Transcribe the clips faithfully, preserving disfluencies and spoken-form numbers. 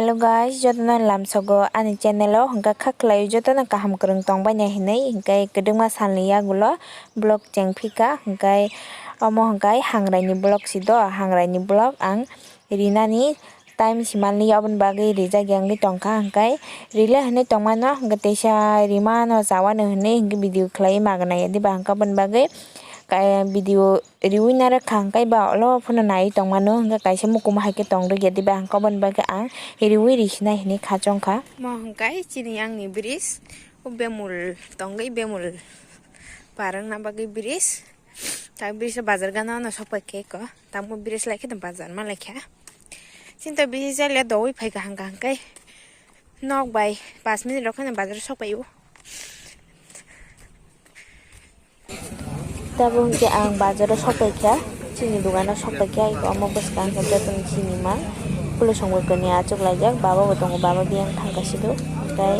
Hello guys, jotono lamsogo ani channel o hwnkha kha khlai jotono kaham kwrwng tongbaini hinwi, hwnkhe kwdwkma salni yagulo vlog chengphika, hwnkhe omo hwnkhe hangrai ni vlog si do, hangrai ni vlog ang rinani time si manliya, oboni bagwi rijak ya wngwi tongkha, hwnkhe rile hinwi tongmano, hwnkhe teisa rimano chawano hinwi hwnkhe video khlaiwi magnai ya diba, hwnkhe oboni bagwi kaya video riwi narwkha, hwnkhe ba olo phano naiwi tongmano, hwnkhe kaisa mukumu hai khe tong rwkya diba, hwnkhe oboni bagwi ang riwi risinai hinwi kha chongkha. Mo hwnkhe chini yang ni bridge, o bemul tongwi bemul par wngna bagwi bridge, ta bridge o bazar gana ono sok pai khe ko, tamo bridge lai khe bazar ma lai kha, chini to bridge jale dowi phai kaham kaham khe nok bai panch minute rok kheno bazar sok pai o. Tabuk hwnkhe ang bazaro sokpaikha, chini dogano sokpaikha, iko omo bwskang khe jotono chini mang. Kulusongbo kwnwi achuklaijak, baba bo tongo, baba biyang thangkha sido. Tei,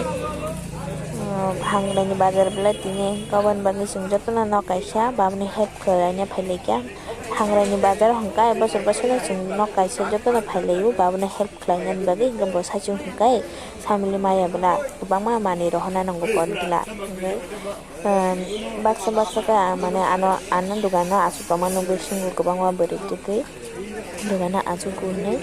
uh, hangraini bazar belai tini, aboni bagwi chwng jotono nok kaisa babani help khlaina phailaikha. Hangraini bazar hwnkhe bosor bosor chwng nok kaisa jotono phailaio, babano help khlainani bagwi, hwnkhe bo saichung hwnkhe family maya bwla kwbangma manwi rohorna nango borokla. Hwnkhe Ehm, baksa baksa khe, ah, mane ano, ano dogano aswk tongma nugwi singo kwbangma bwrwi kwtwi dogano achukgo hinwi,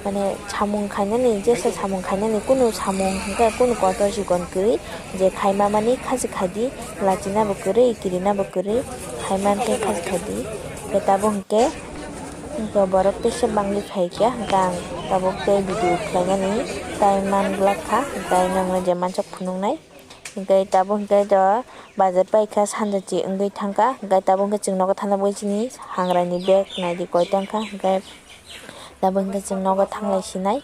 mane samung khainani, jesa samung khainani kunu samung hwnkhe kunu kotor chikon kwrwi, je khaima mani khachi khaidi, lachina bo kwrwi, kirina bo kwrwi, khaima khe khachi khaidi. Khe tabuk hwnkhe, hwnkhe borok teisa bangwi phaikha, hwnkhe ang tabuk tei video khlainani time man glak kha, hwnkhe nokno je mansok phunuknai. Hwnkhe tabuk hwnkhe do bazar paikha, sanja chi wngwi thangkha, hwnkhe tabuk hwnkhe chwng nogo thangna bagwi chini hangraini bag naidi koi tangkha, hwnkhe tabuk hwnkhe chwng nogo thanglai sinai.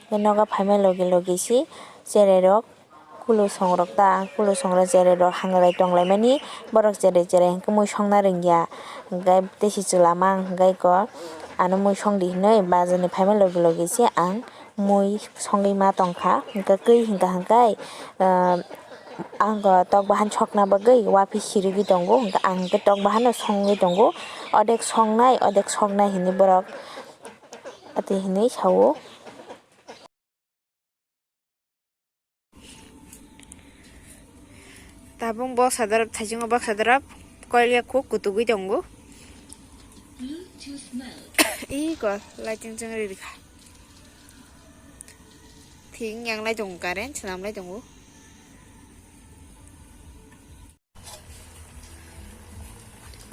Hwnkhe nogo phaima logi logi si cherai rok, kulusong rok ta, kulusong rok cherai rok hangrai tonglaimani, borok cherai cherai hwnkhe mui songna rwngya, hwnkhe tei si chwla mang hwnkhe iko ano mui songdi hinwi bazar ni phaima logi logi si ang mui songwi ma tongkha, hwnkhe kwi hwnkha hwnkhe, ah, ang tok bahan sokna bagwi uapi sirigwi tongo, hwnkhe ang hwnkhe tok bahan no songwi tongo, odek songnai, odek soknai hinwi borok ati hinwi sao. Tabuk boksa dorop, thaichungo boksa dorop, koilya kuk kutugwi tongo. Iko lighting chwng ri rikha. Thing yang lai tongo, current swnam lai tongo.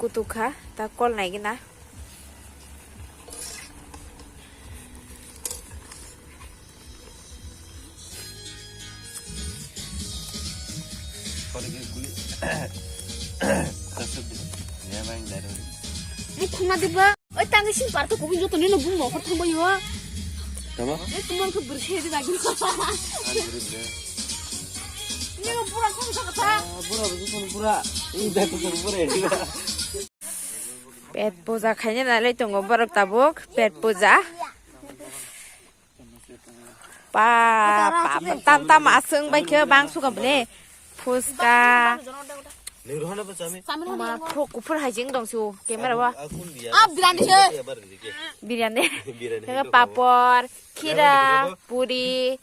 Kutuk kha, ta kol nai gina. Ni khungna diba? Oi, tangwi sini parto kubui joto nino bung mohor thangbai o. Tama? Oi, kumar ke berse di lagi. Ni pura kung sa kata. Ah, pura, pura, pura. Ini dah pura, pura ya. Pet puja khaina nalai tongo borok tabuk, pet puja. Pa, pa, tam tam aswng bai khe bang suka bole. Phuska. Ma phro kuphur hai jeng dong su camera wa. Ah, biryani se. Biryani. Biryani. Papor, khira, puri,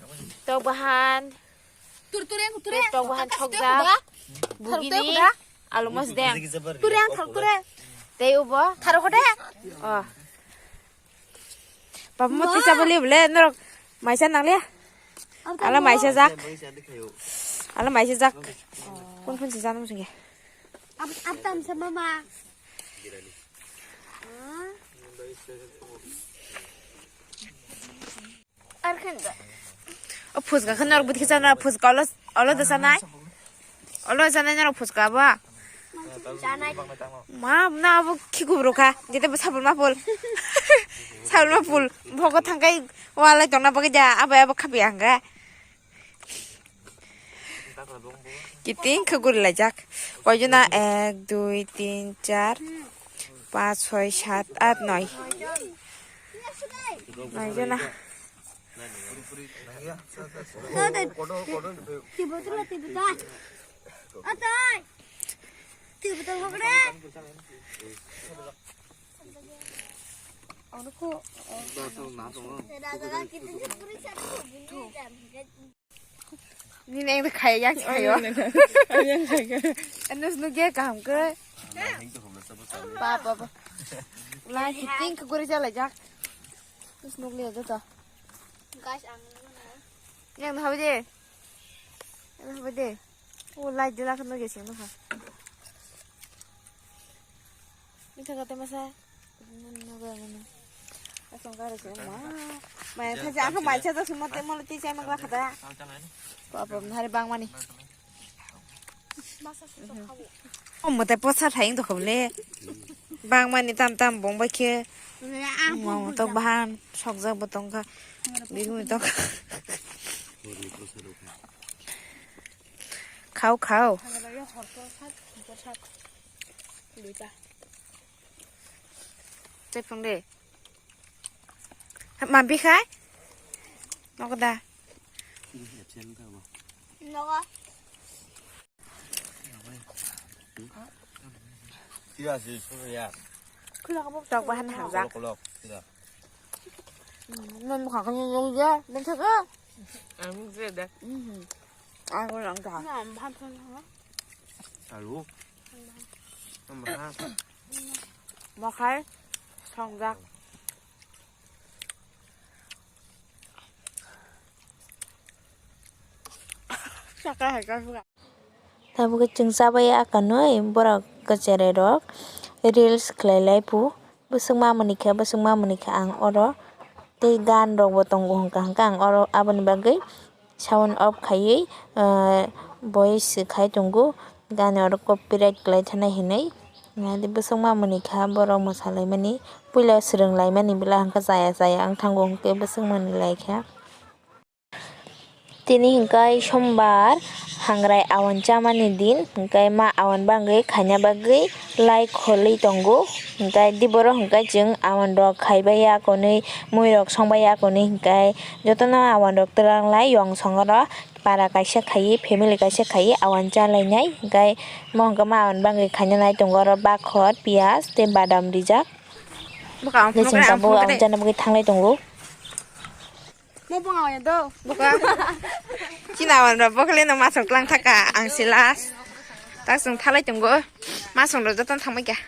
tok bahan. Tur tur yang tur. Tok bahan thokjak. Bugini. Alu mos deng. Tur yang thok tur. Tei ubo. Tharo khode. Oh. Papa mo tisa boli bole norok maisa nang le. Ala maisa jak. Ala maisa jak. Kun kun sisa nung sungya. Ab ab tam sama ma. Ar khen da. O phusga khe norok bwtwi khe chana phusga olo olo da sanai. Olo janai norok phuska bo. Janai. Ma, na abo khikubru kha. Jete bo sabul mapul. Sabul mapul. Bogo thangkai walai tongna bagwi ja. Abo abo khabi ang ga. Kiting khe guri laijak. Koijona ek, dui, tin, char, panch, choi, sat, at, noi. Noi jona. Nini ang khai yak khayo. Anu snuk ya kaham khe. Ba, ba, ba. Lai kiting ke guri jala jak. Snuk le jata. Guys, ang yang na habde. Yang na habde. O lai jala kan lagi sih, no ha. Ini kata masa. Asong kare se ma. Mai thaja ang mai thaja sumo te molo te chai magla khata. Ko apa hari bang mani. Omo te posa thaing to khobole. Bang mani tam tam bong bai khe. Mo to bahan sokjak bo tongkha. Biguni tongkha. Khao khao. Tei phang de. Ma bikhai? Nogo da. Nogo. Tira si suru ya. Khulok bahan hajak. Kolok kolok tira. Non mukha kanya nyong ya, non thaka. Ang je da. Ang ko lang ta. Alu. Mokhai songjak. Saka hai ka suka. Tabuk chwng chabai ya kanwi borok kwchwrwi rok reels khlai lai pu. Bwswk mamani khe, bwswk mamani khe ang oro tei gan rok bo tongo hwnka hwnka ang oro aboni bagwi sound off khaiwi, ah, voice khai tongo, gana oro copyright kwlai thani hinwi. Nadi bwswk mamani kha borok mwsalaimani, puila swrwng laimani bwla hwnkha chaya chaya wng thango hwnkhe bwswk manwi laikha. Tini hwnkhe sombar hangrai awan chamani din, hwnkhe ma awan bagwi khaina bagwi lai kholwi tongo, hwnkhe diboro hwnkhe chwng awan rok khaibai ya konwi, mui rok songbai ya konwi hwnkhe jotono awan rok twlang lai yong song oro. Para kaisa khaiwi, family kaisa khaiwi awan cha lainai, hwnkhe mo hwnkhe ma awan bagwi khaina nai tongo oro bakhor, piyaj tei badam rijak. Bwkha ang tei chwng phunukre tabuk awan chana bagwi thanglai tongo. Mo bwkha awan do. Bwkha. Chini awan rok bokhle no masong tlang thaka, ang se last. Tak chwng thalai tongo. Masong rok jotono thangbai kha.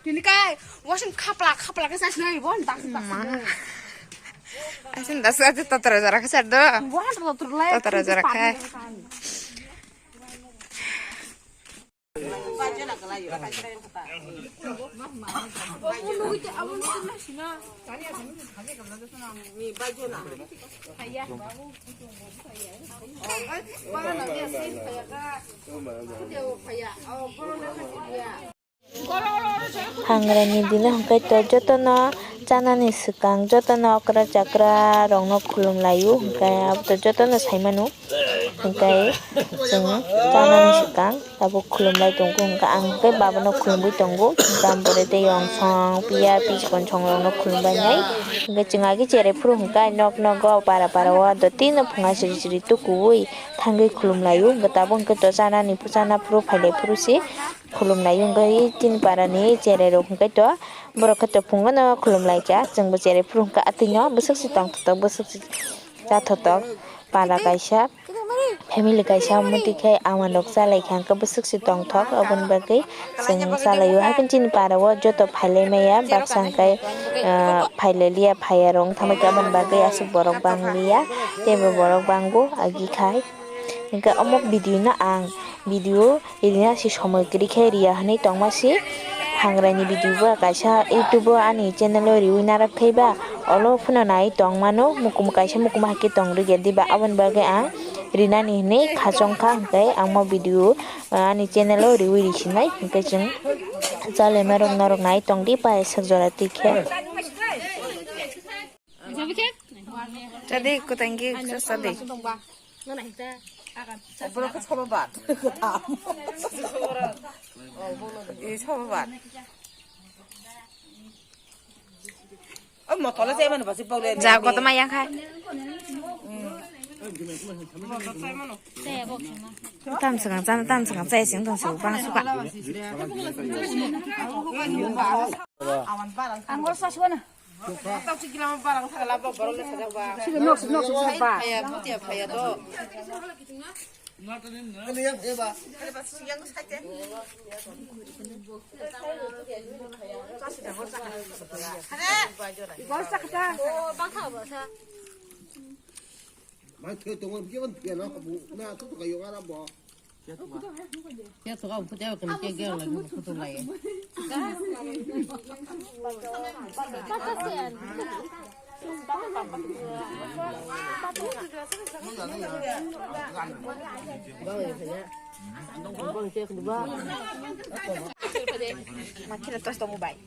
Tini kai, wasing khapla, khapla khe sasnai, bon, das, das. Ma. Asin das, asin totra jara khe sar do. Bon, totra lai. Totra jara khe. Hangrani dino hwnkhe to jotono chanani swkang jotono okra chakra rokno khulum laio, hwnkhe abo to jotono sai mano. Hwnkhe chwng chanani swkang tabuk khulum lai tongo, hwnkhe ang hwnkhe babono khulumwi tongo, hwnkhe ang bwrwi tei yong song, piya, pichikon song rokno khulum bai nai. Hwnkhe chwng agi cherai phuru hwnkhe nok nogo para para o dotino phunga siri siri tukuwi thangwi khulum laio, hwnkhe tabuk hwnkhe to chanani, chana phuru phailai phuru se khulum laio, hwnkhe chini para ni cherai rok hwnkhe to borok khe to phungo no khulum lai kha, chwng bo cherai phuru hwnkhe atwi no bwswk se tong thok thok, bwswk se cha thok thok, para kaisa. Family kaisa muti khe awan rok cha lai kha hwnkhe bwswk se tong thok, aboni bagwi chwng cha laio. Haikhe chini para o joto phai lai maya baksa hwnkhe, ah, phai lai liya phaiya rok wng thangbai khe, aboni bagwi aswk borok bang liya, teibo borok bango agi khai. Hwnkhe omo video no ang video rina se somoi kwrwi khe riya hwnwi tongma se. Hangrani video bo kaisa YouTube o ani channel o riwi narwk thai ba, olo phano nai tong mano, mukum kaisa mukum hai khe tong rwgya diba, aboni bagwi ang rinani hwnwi khachong kha, hwnkhe ang mo video, ah, ani channel o riwi risinai, hwnkhe chwng chalaima rok norok nai tong di, pai swk jora twi khe. Jadi kutangi sadi. Borok khe sobo bat. Ih, sobo bat. Oi, motole se emani basi paule. Ja, koto ma yang khai. Tam swkang chana, tam swkang chai sing tong sing bang suka. Ang bor sa suana. Sida nok, nok, sida ba. Bor sa kata. Mai thoi tongo, bikhe ban phiya no, kabu na, tu tu kayo ngara bo. Ya tu ka, phuti ya kan ke ge la, phutu lai. Makhila tos tongo bai.